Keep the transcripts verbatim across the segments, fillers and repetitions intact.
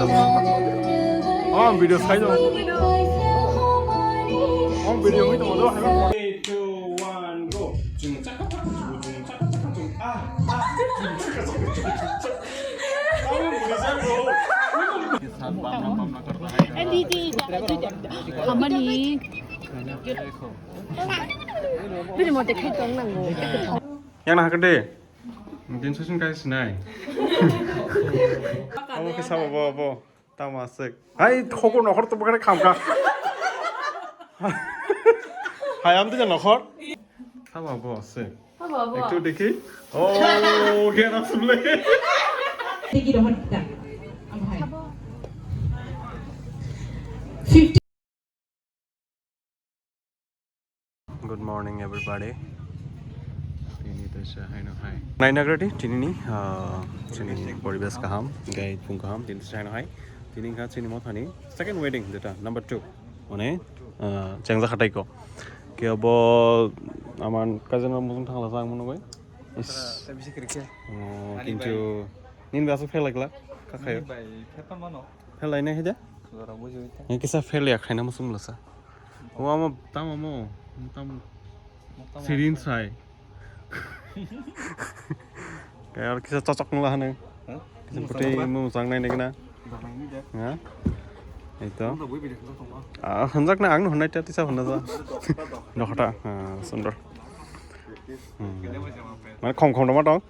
Oh, video khai do. Oh, video khai do. Three, two, one, go. Chung chak chak chung chak chak chung. Ah, ah. Chung chak chak chung chak. Kami boleh jago. Khamani. Bini mote khai tong nango. Yang nak gede. Din susun kai sinai. Abo ke sabo bo bo. Tamo aswk. Hai, khokor nokhor to bokare khamkha. Hai, amtwi ja nokhor. Tamo abo aswk. Abo, abo. Ektu dekhi. Oh, khe na sumle. Dekhi rohon ta. Abo hai. Fifty. Good morning, everybody. Tini teisa haino hai. Naina grati, tini ni, ah, tini ni poribesh kaham, gai phung kaham, tini teisa haino hai. Tini kha tini mothani second wedding, jeta number two. Mane, ah, chengja khatai ko. Ke abo aman kajen mujung thangla jang mano bai. Is. Tara bisi kiri khe. Oh, ani kintu bai. Nin bai asuk phelaikla, kakhayo. Ani bai, phepan mano. Phelaina hida? Jora buji hita. Yang kisa phel ya khaina musung lasa. Wa mo, tamo mo, tamo. Tamo sirin mo. Sai. Kaya kisa cocok nula hane. Hah? Kisa putih mo sang nai nekna. Hah? Itu. Ah, hanjak na ang no hanai tati sa hanna sa. Dokhota, ah, sundor. Hmm. Mane khom khom doma tong.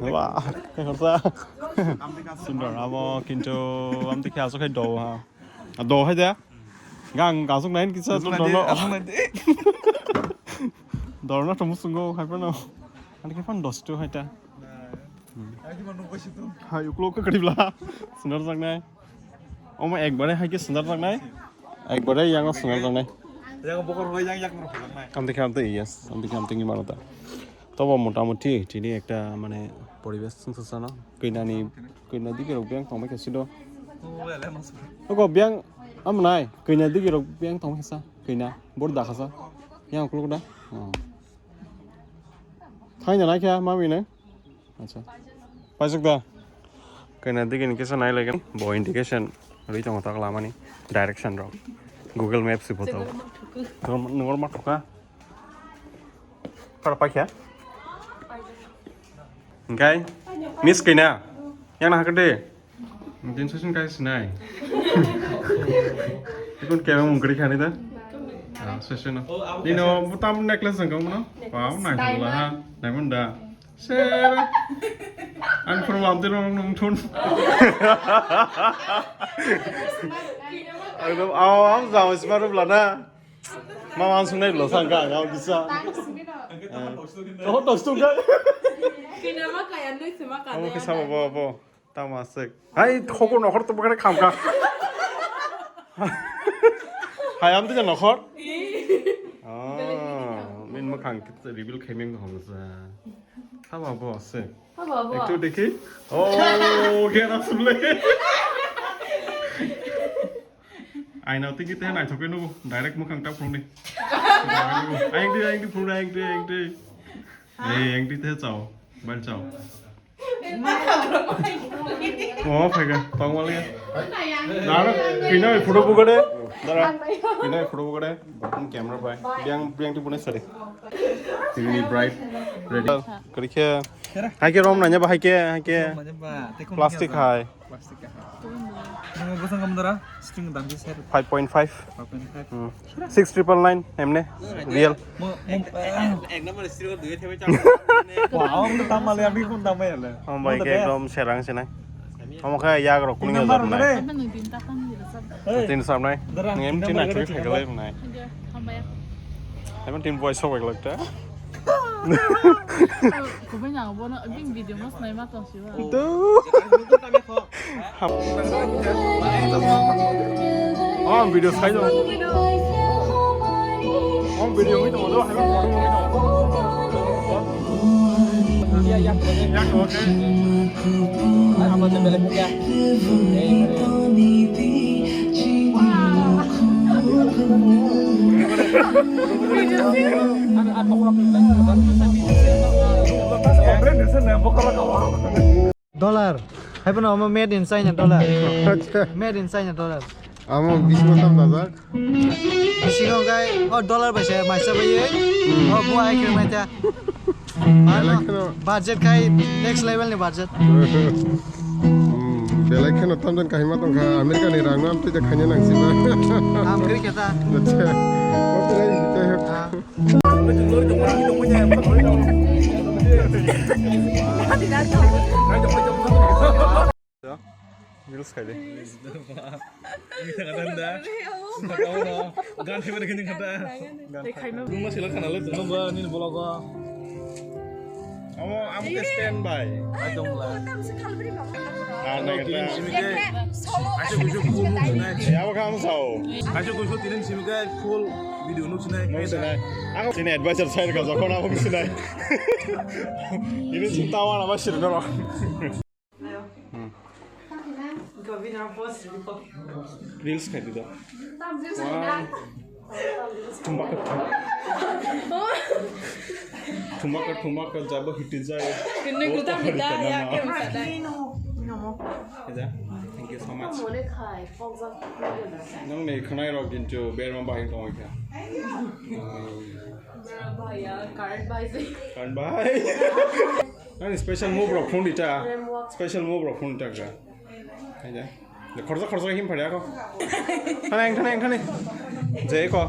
Wah, khe khorsa. Sundor abo kintu amtwi khe aswk khai do ha. Do hai da. Gang aswk nain kisa dorno. Dorno to musungo hai pano. Ani khe phan dos tu hai ta. Hai uklo ka kadi bla. Sundor jang nai. Omo ekbare hai khe swnarjaknai, ekbare yango swnarjaknai. Yang bokor hoi yang yang rok nai. Amtwi khe amtwi, yes, amtwi khe amtwi wngwi mano ta. Tobo motamuti tini ekta mane poribesh chwng sasano. Kwnani, kwnani digi rok biyang tongbai khe sido. Ogo biyang amnai, kwnani digi rok biyang tongbai khe sa, kwnani bor da khasa. Yang ukulok da. Oh. Thaina nai khe mami nai. Acha. Paisuk da. Kena digi ni kisa nai lagi. Bo indication. Rui tongo tak lama ni. Direction rok. Google Maps si photo. Nungor ma thuka. Para paikha. Engkai. Miss kena. Yang na hakde. Din susun kai sinai. Ikun kaya mung kari khani da? Ah, susun. Nino butam necklace jang kamu no? Wow, nai thangla ha. Diamond da. Sir. Ang pura lam tiro nung thun. Ang dam aw am jam smart bla na. Mama ang sunai bla sang ka ang bisa. Oh, tok sung ka. Kina ma kaya nui sima ka. Amo kisa bo bo. Tamo aswk. Hai, khokor nokhor to bokare khamkha. Hai, amtwi ja nokhor? Oh, min mwkhang reveal khaimeng hamsa. Tamo abo aswk. Abo, abo. Ektu dekhi. Oh, khe na sumle. Aina tiki te naithok nugo. Direct mwkhang ta phone ni. Ayang di, ayang di phone, ayang di, ayang di. Eh, ayang di te chao. Ban chao. Oh, phaikha, tongmaliya. Dara, kina photo bugade. Dara, kina photo bugade. Button camera bai. Biang, biang tu punya sari. Ini bright, ready. Kerikhe. Hai ke rom nanya ba hai ke, hai ke. Plastic hai. Plastic hai. Nung bosong kam dara, string dam di sir. Five point five. Five point five. Hmm. Six triple nine, emne, real. Mo, mo, eh. Ek number string dui thebe chang. Wow, ang tam male, abhi kun tam male. Ang bai ke ekdom serang senai. Ang kha yag rok kuning jor nai. Tin sam nai. Ngem tin na churi khagalai nai. Emang tin boy sok lagta. Kubai nang bono bing video mas nai ma tong siwa. Duh. Oh, video khai do. Oh, video khai do. Ya, ya, ya. Ya, okay. Apa tu belek ya? Dollar. Hai phano omo made in China dollar. Acha. Made in China dollar. Amo bisingo tam dajak. Bisingo khe o dollar bai se maisa bai. Hmm. O bo ai khe mai ta. Belai kheno. Budget khai next level ni budget. Hmm, belai kheno tamjani kahima tongkha, America ni rang no amtwi de khaina nangsiba. Am kri keta. Acha. Okay, jai hok. Ah. Reels khai de. Gan khai bai khe kata. Nung ma sila khana le tongno ba nini vlog o. Amo, amo ke stand by. Ai dong la. Ah, nai kata. Aise kuisu full nai. Ya, abo kham sao. Aise kuisu tinin simi kai full video nuk sinai. Nuk sinai. Ako sini advisor sai ka jokon abo nuk sinai. Ini cinta wana ba sir doro. Hmm. Reels khai di do. Wow. Thumbaka, thumbaka, thumbaka jabo hiti jai. Kini kuta kuta ya ke masa dai. Aja, thank you so much. Nang ni khnai rok kintu berma bahing tong kha. Bhaiya, card bai se. Card bai. Ani special move rok phone dita. Special move rok phone dita ga. Aja. Khorsa khorsa him phari ako. Thani ang thani ang thani. Je ko.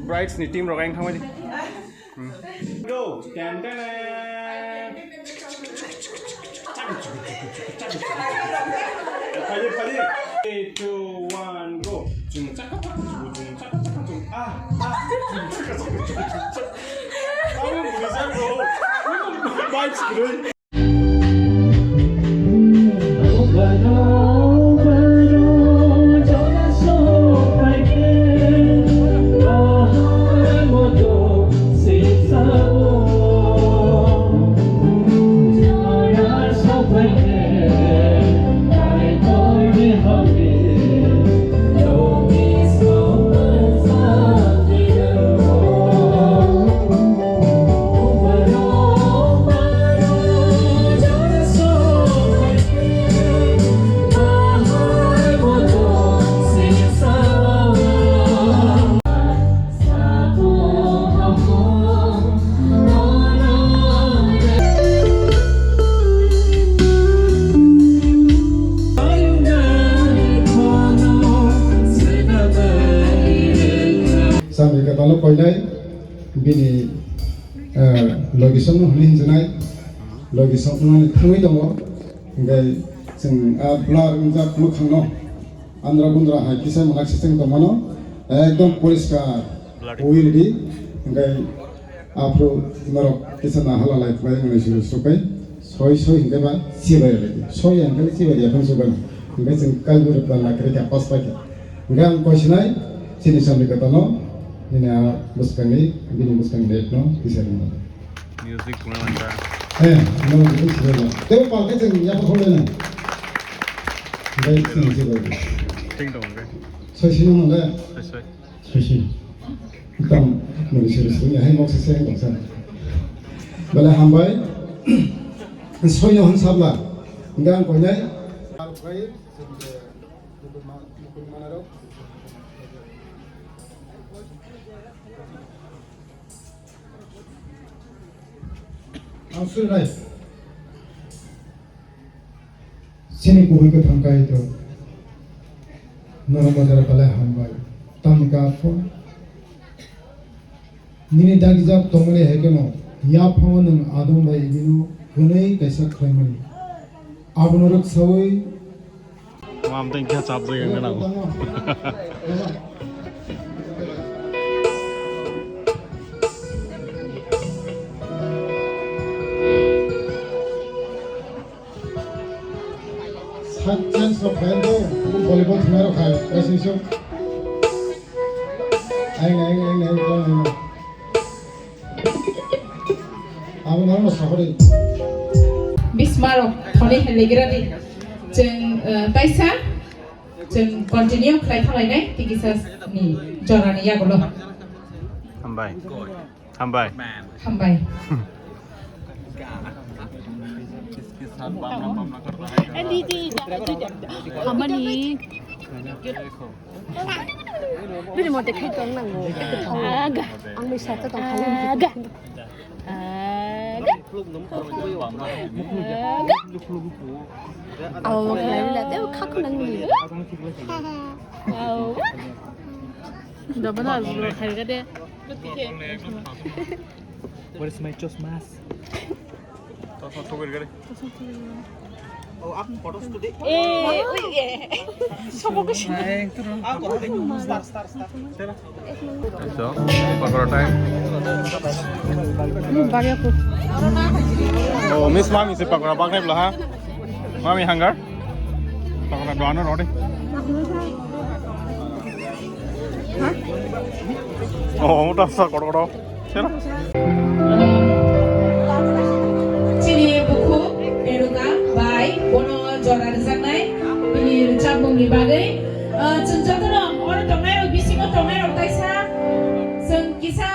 Brides ni team rok ang thangmani. Hmm. Go. Tan tan tan. Phari phari. Three, two, one, go. Chung chaka chaka chung, chung chaka chaka chung. Ah, ah. Chung chaka chaka chung. Ang reserve bro. Vibes bro. Samrika talo koinai bini, eh, logi songno hwnwi hinjinai, logi songno thangwi tongo, hingke chwng a blur wngjak mwkhangno andra gundra hai kisa mwnak se chwng tongmano, ekdom poriskar wi rwdi, hingke aphuru norok kisa nahala lai khlai wngwi suru sukai. Soi soi hingke ba chibai rwdi. Soi hingke chibai ya phang subai. Hingke chwng kalburi plan la kre kya pas pai kya. Hingke ang koisinai chini samri katano nini a bwskangni bini bwskangni date no kisa ringmani. Music tuna manja. Eh, no, no, no. Tebo palke chwng ya pa khole na. Hingke chwng chibai. Ting tong hingke. Soi sino hingke. Soi soi. Sisi. Tang, mani siri siri, hai mok sisi, hai mok sa. Bale hambai. Soino han sabla. Hingke ang koinai. Ang suri nai. Chini kubui kwthang Kaitor, norok mojar belai hambai. Tamni kha phone. Nini dagijak tongmani hai kheno, yaphango nwng adong bai bini kwnwi kaisa khlaimani. Abono rwksaui. Mam teng khe chap jai ang nang. Sak chance rok khai to, volleyball thumai rok khai, kaising suk. Aing, aing, aing, aing, aing, aing. Abo norok no sakori. Bismarok thoni helegrani. Chwng, eh, taisa, chwng continue khlai thanglainai, tikisa ni jorani yagulo. Hambai. Hambai. Hambai. Hamani. Bini mote khai tong nango. Aga. Ang bai sa ta tong kha. Aga. Aga. Aga. Aw, khlai la, tei kha khna ngi. Aw. Dobona ro khai ga de. Where is my chosmas? Oh, aku photos today. Eh, ui, eh. Sobo ko sini. Aku star, star, star. So, pakora time. Hmm, bari aku. Oh, Miss Mami se pakora bag nai bla ha. Mami hangar. Pakora doano rode. Oh, omo ta sa kotor kotor. Sera. Chini bukhuk Renuka bai bono jora rwjaknai bini rwchapmungni bagwi, ah, chwng jotono oro tongnairok bisingo tongnairok taisa chwng kisa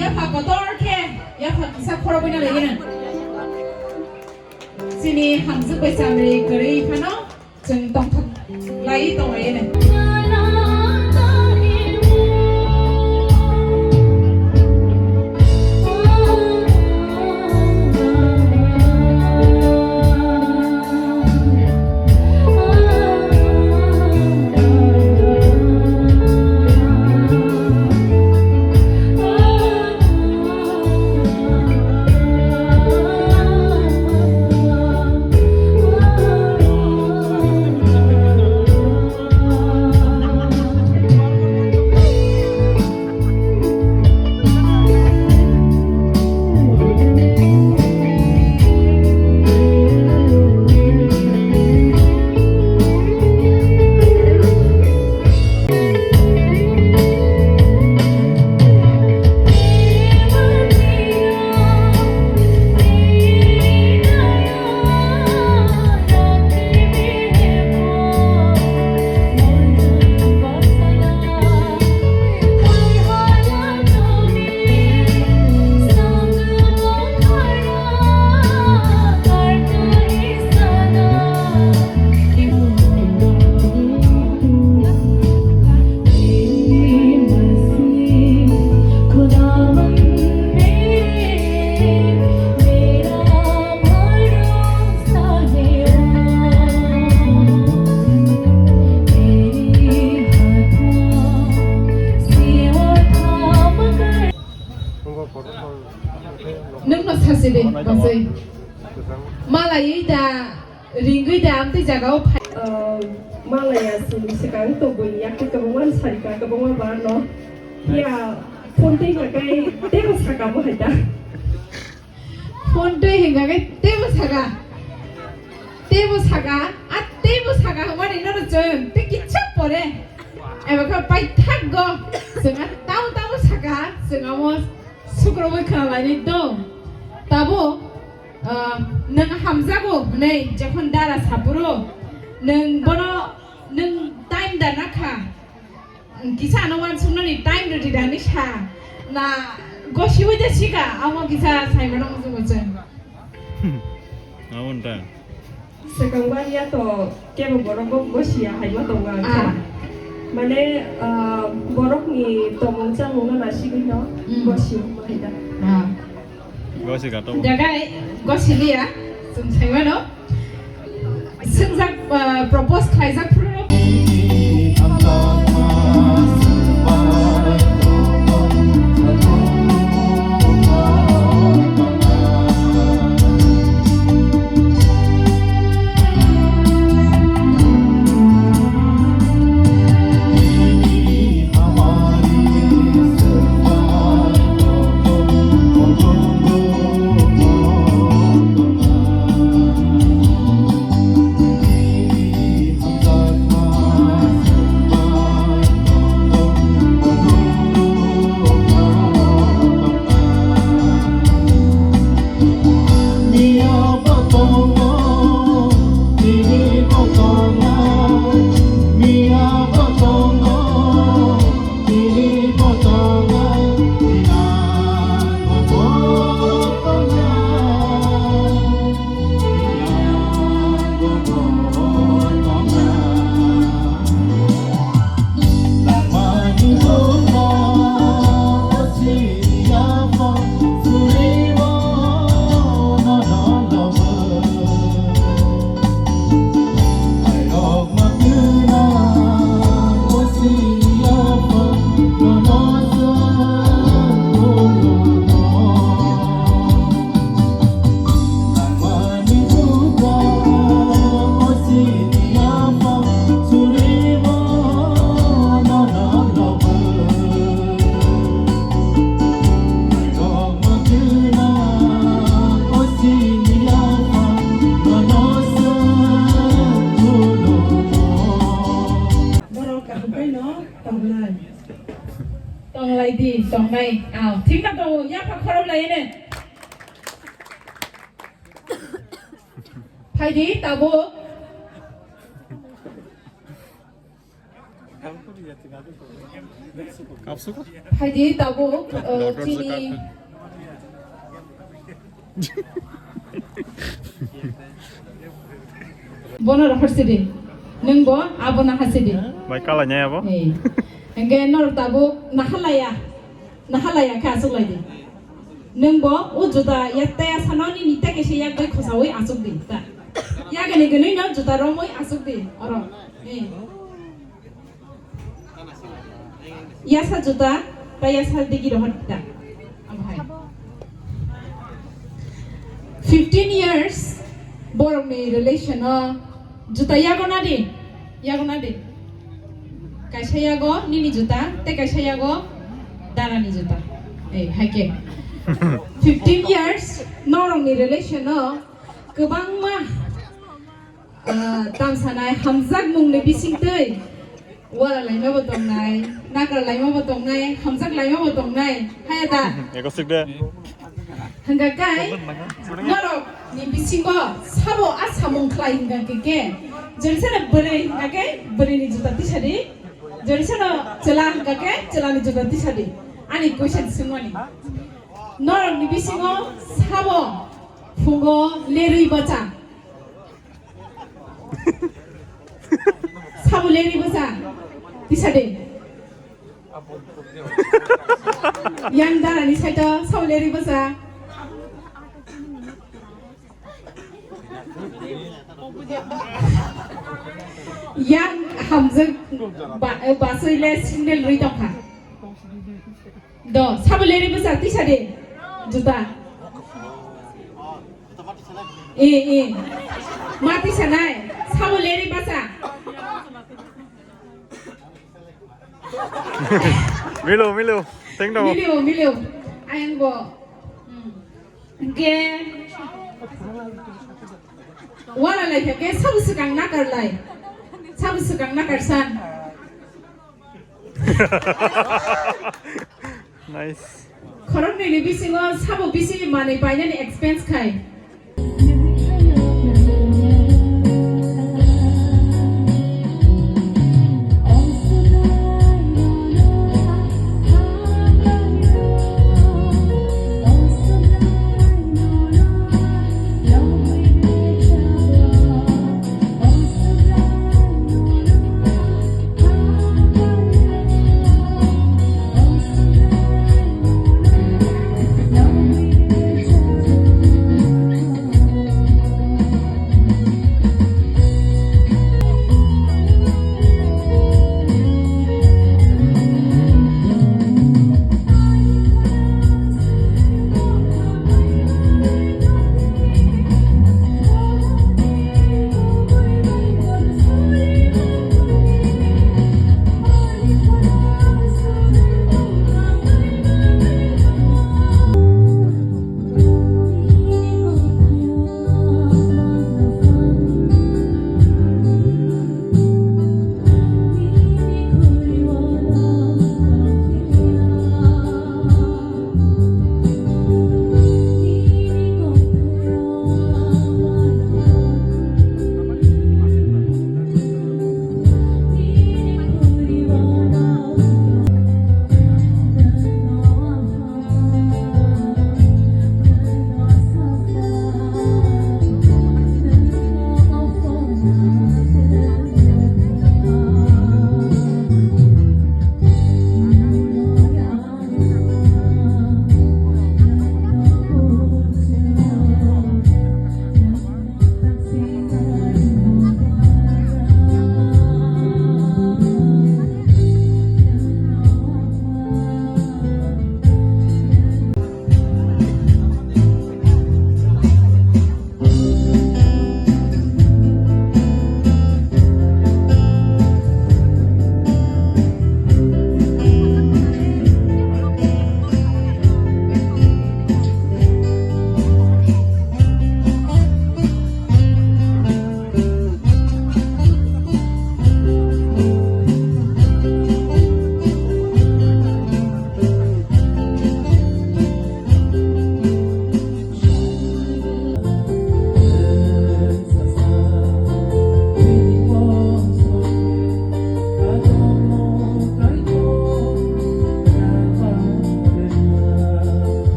yapha kotor khe yapha kisa khorokgwina laigwino. Chini hamjwk bai chamri kwrwi phano. Chwng tongthok lai tonglaiyani. Nwng no sasi de, basai. Malai da. Ringwi da amtwi jaga o phai. Ah, malaya chwng swkang tongwi yakhe kwbangma sarika kwbangma bar no. Ya phone twi hwnkhe teibo saka bo hai da. Phone twi hwnkhe teibo saka. Teibo saka, a teibo saka hwnmani nono chwng tei kisa pore. Eba khe paithak go chwng a tamo tamo saka chwng amo sukrubwi khna lainai do. Tabuk Ah, nwng hamjago hwnwi jokhon dara saphuru, nwng bono nwng time da nakha, kisa ano uansuknani time rwdi da hwnwi sa, na gosiwi da sika, amo kisa saimano muchungo chwng. Amo wngkha. Swkang baniya to kebo borok bo gosiya hai ma tongo ang kha. Ah. Mane, ah, borokni tongmung chamungno nasigwino Mm. gosiya hai da. Ah. Gosi gato. Dagai gosi liya, chwng saimano. Swngjak, ah, propose khlaijak phuru. Ai, aw, thik na to, ya pha khorok lai ne. Phaidi tabuk. Kapsuka? Phaidi tabuk, uh, chini. Bono rohor sidi. Nwng bo abo naha sidi. Bai kala nyaya bo? Eh. Hingke nor tabuk nahalaya. Nahalaya khe asuk lai di. Nwng bo o juta yakta ya sano nini teke se yak bai khosaui asuk di. Ta. Yagani gwnwi no juta romui asuk di. Oro. Eh. Yasa juta, ta yasa digi rohor ta. Abo hai. Fifteen years borok ni relation o juta yago na di, yago na di. Kaisa yago nini juta, te kaisa yago dara ni juta. Eh, hai ke. Fifteen years norok ni relation o kwbangma Ah, tamsanai hamjakmungni bisingtwi wala laimabo tongnai, nakar laimabo tongnai, hamjak laimabo tongnai, haya da? Eko sik de. Hingka kai, norok ni bisingo sabo a samung khlai hingka ke ke, jori sana bwrwi hingka ke bwrwi ni juta tisadi, jori sana chwla hingka ke chwla ni juta tisadi. Ani question swngmani. Norok ni bisingo sabo phungo lerwi bacha. Sabo lerwi bwsa. Tisa de. Yang dara ni side o sabo lerwi bwsa. Yang hamjak ba-, basui le single rwi tongkha. Do, sabo lerwi bwsa tisa de. Juta. E, e. Ma tisa nai. Sabo lerwi bwsa. Milo, milo. Teng do. Milo, milo. Ayang bo. Hmm. Ge. Wala lai ke sabo swkang nakar lai. Sabo swkang nakar san. Nice. Khoroknwi ni bisingo sabo bisi manwi painani expense khai.